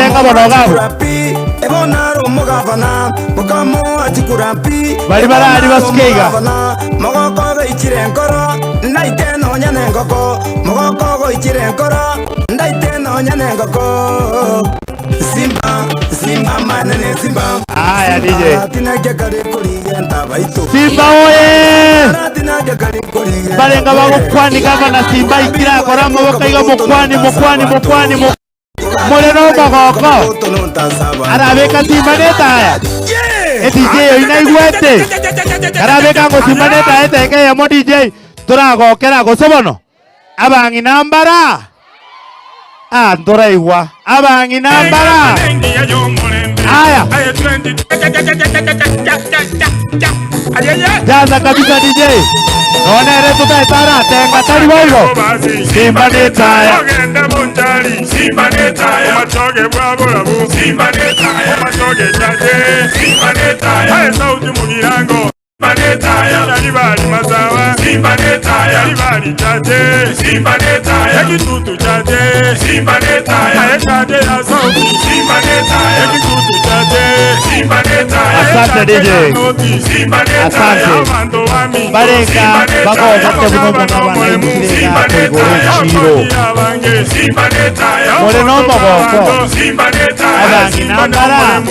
Bagotenga bono iga abwo. Baria barari basuke iga. Aya DJ. Simba oye! Barenga bagokwani gavana Simba ikire akora amaboko iga mokwani mokwani mokwani mo more nomogoko arabeka Simba netaya e DJ oyi naigwete karabeka ngo Simba netaya eteke eyemo DJ toragokera gose bono Abang'ina mbara? Ah, ntoraigwa. Abang'ina mbara? Aya. Jaza kabisa DJ. Nonye ere totaete aratenga tari boigo. Simba netaya. Ogende bunchari Simba netaya Omachoge bwa borabu Simba netaya Omachoge chache Simba netaya Aye sauti mugirango Asante DJ. Asante. Barenga bagogete buno mono abana ibukire iga koigora echiro. More nomogoko. Abang'ina mbara.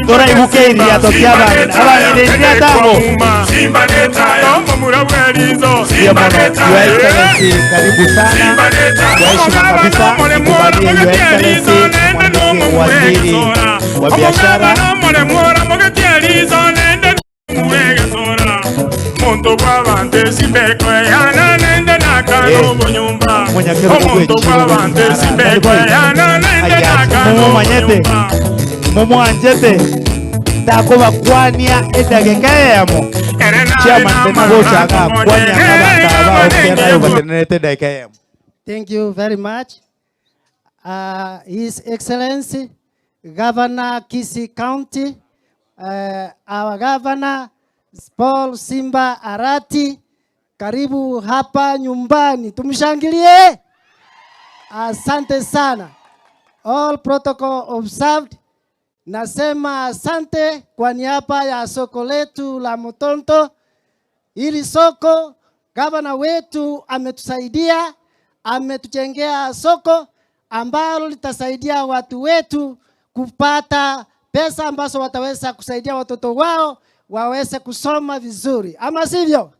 Toraibuke eiriato ki'abang'ina, abang'ina eiriato abo. Mbuya mono Your Excellency, karibu sana kwa heshima kabisa, nikubalie Your Excellency mwandike waziri wa biashara. Omonyakerogo bw'echiro bw'emisara, tari boigo? Aya, momomanyete, momwanchete, takobakwania edageka eyemo, chairman tena gocha iga akwanie abanto aba okera aye obatenerete edageka eyemo. Thank you very much. His Excellency Governor Kisii County, our Governor Paul Simba Arati, karibu hapa nyumbani, tumshangilie. Asante sana. All protocol observed. Nasema asante kwa niaba ya soko letu la Mutonto. Hili soko gavana wetu ametusaidia, ametujengea soko ambalo litasaidia watu wetu kupata pesa ambazo wataweza kusaidia watoto wao waweze kusoma vizuri, ama sivyo?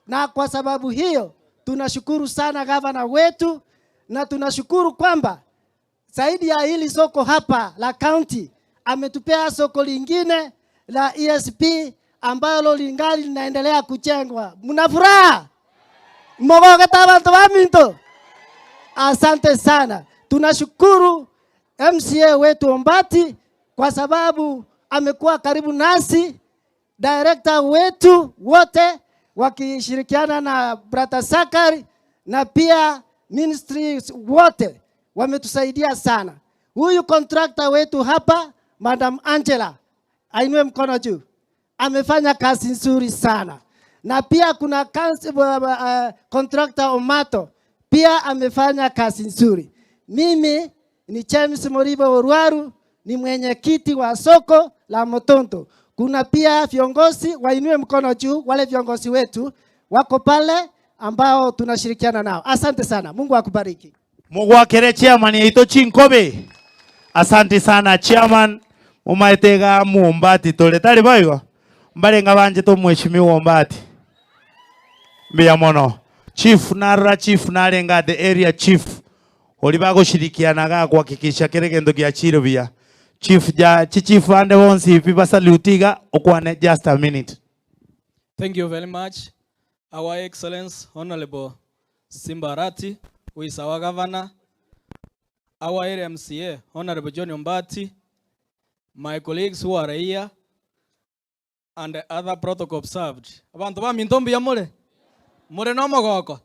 Na kwa sababu hiyo tunashukuru sana gavana wetu, na tunashukuru kwamba zaidi ya hili soko hapa la county ametupea soko lingine la ESP ambalo lingali linaendelea kujengwa. Mna furaha? Mogogeta abantu ba minto. Asante sana. Tunashukuru MCA wetu Ombati kwa sababu amekuwa karibu nasi, director wetu wote wakishirikiana na Brother Sakari na pia ministries wote wametusaidia sana. Huyu contractor wetu hapa Madam Angela, ainue mkono juu, amefanya kazi nzuri sana, na pia kuna contractor Omato pia amefanya kazi nzuri. Mimi ni James Moribo Orwaru, ni mwenyekiti wa soko la Mutuntu. Kuna pia viongozi wainue mkono juu, wale viongozi wetu wako pale ambao tunashirikiana nao. Asante sana, Mungu akubariki. Mogwakere chairman yaito chinkobe. Asante sana chairman. Momaete iga Ombati tore tari boigo? Mbarenge banchete omweshimiwa Ombati. Mbuya mono. Chief narora chief narenge at the area chief oria bagoshirikiana iga gohakikisha kera egento giachire buya. Chief ja chichief bande bonsi pi basalute iga okwane just a minute. Thank you very much, Our Excellence Honorable Simba Arati, who is our governor, our area MCA, Honorable John Ombati, my colleagues who are here, and the other protocol observed. Abantu ba minto mbuya more? More no mogoko?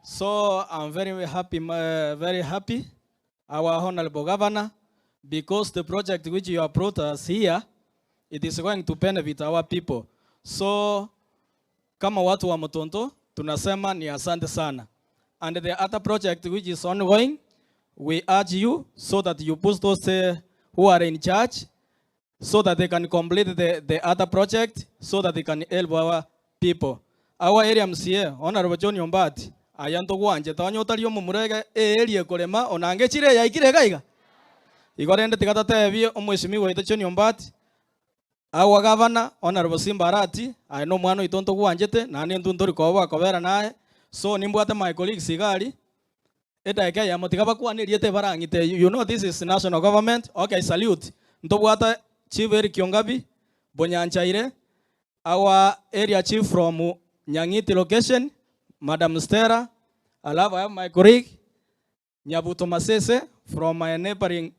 So I'm very happy, very happy, our Honorable Governor, because the project which you have brought us here, it is going to benefit our people. So kama watu wa Mutuntu tunasema ni asante sana. And the other project which is ongoing, We urge you so that you boost those who are in charge so that they can complete the, the other project so that they can help our people. Our area MCA, Honorable John Ombati, aya ntogwanchete onye otari omomura iga eerie ekorema onange echire yaikire iga iga. Igo rende tiga totebie omweshimiwa oito John Ombati, our governor, Honorable Simba Arati, aye na omwana oito ntogwanchete naende intwe ntori koboa kobera naye, so nimbwate my colleagues iga aria, Edaika eyemo tiga bakwane erieta ebarang'ite you know this is national government okay salute ntobwate chief Eric Ongabi Bonyanchaire our area chief from Nyang'iti location madam Stella alafu I have my colleague Nyabuto Masese from my neighboring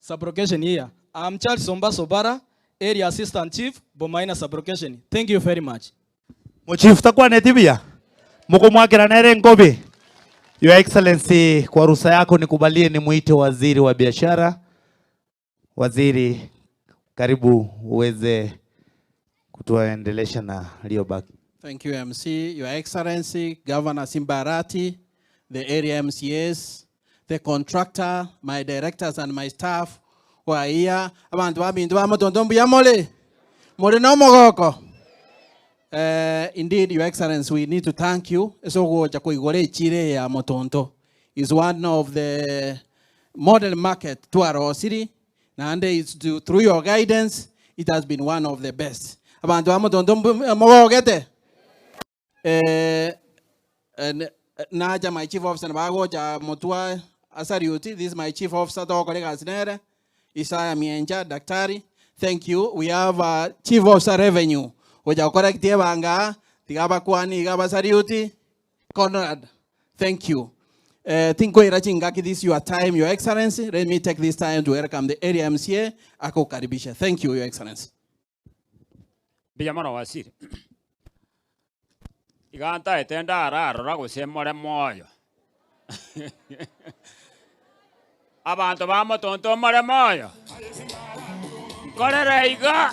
sublocation here I'm Charles Ombaso Obara area assistant chief Bomaina sublocation thank you very much. Mochief takwaneti buya? Mokomwakera nere enkobi? Your Excellency, kwa ruhusa yako nikubalie nimuite waziri wa biashara. Waziri, karibu uweze kutuendelesha na iliyobaki. Thank you, MC. Your Excellency, Governor Simba Arati, the area MCAs, the contractor, my directors and my staff who are here. Abanto baminto ba Motonto mbuya more? More na omogoko? Eh, indeed, Your Excellency, we need to thank you. Ase ogocha koigora echiro eye ya Motonto is one of the model market twarosiri naende it's to, through your guidance it has been one of the best. Abanto ba Motonto mogogete? Eh, nacha my chief officer nabo agocha motwa asariuti, this is my chief officer togokora egasi nere, Isaya Miencha, daktari, thank you. We have uh, chief officer revenue, gocha gocorrect ebanga aa, tiga abakwani iga abasariuti, Conrad, thank you. Eh, tinkoira chingaki this your time, your excellency. Let me take this time to welcome the area MCA akokaribisha. Thank you, your excellency. Mbuya mono Wasiri. Iga ntaete ndararora gose more moyo. Abanto ba motonto more moyo. Nkorere iga.